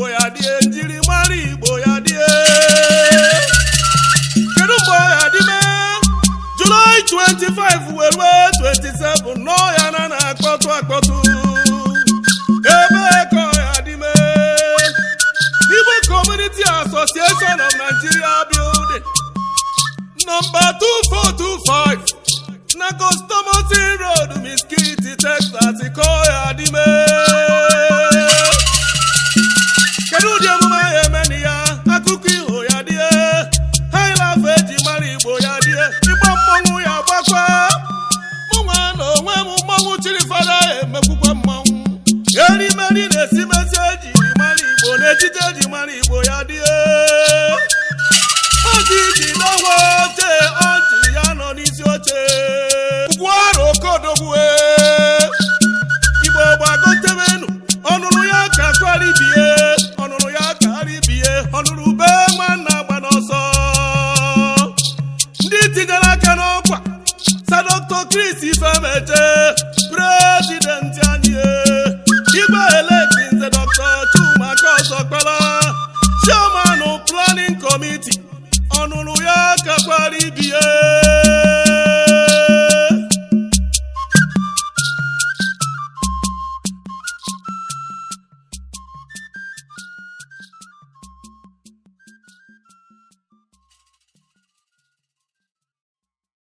Igbo ya dị, njirimara Igbo ya dị. Kedu mgbe ọ ya dị mee? July 25 wee ruo 27 nọ ya na na-akpọtụ akpọtụ. Ebe ka ọ ya dị mee? Igbo Community Association of Nigeria Building, number 2425 na Costomotine Road, Mesquite, Texas, ka ọ ya dị mee. Kedu ụdị emume ahụ eme na ya? Akụkọ iho ya dị, highlife eji mara Igbo ya dị, ịgba mmọnwụ ya gbakwa. Mụnwa na onwe m, mmọnwụ chiri fada, emekwukwa mmọnwụ erimeri na esimesi ejiri mara Igbo na ejije eji mara Igbo ya dị. Maazị iji n'ọnwa oche ọchị ya nọ n'isi oche ugwu arụ okodogwue. Igbo gbagotebenu, ọnụnụ ya ka kwaribie, ọnụnụ ya karibie, ọnụnụ ube nwanna agba n'ọsọ. Ndị tinyere aka n'ọkwa: Sir Dr. Chris Ifemeje, president anyị, igwe elect Nze Dr. Chuma Kọzọkpara, chairman planning committee, ọnụnụ ya kakwara ibie.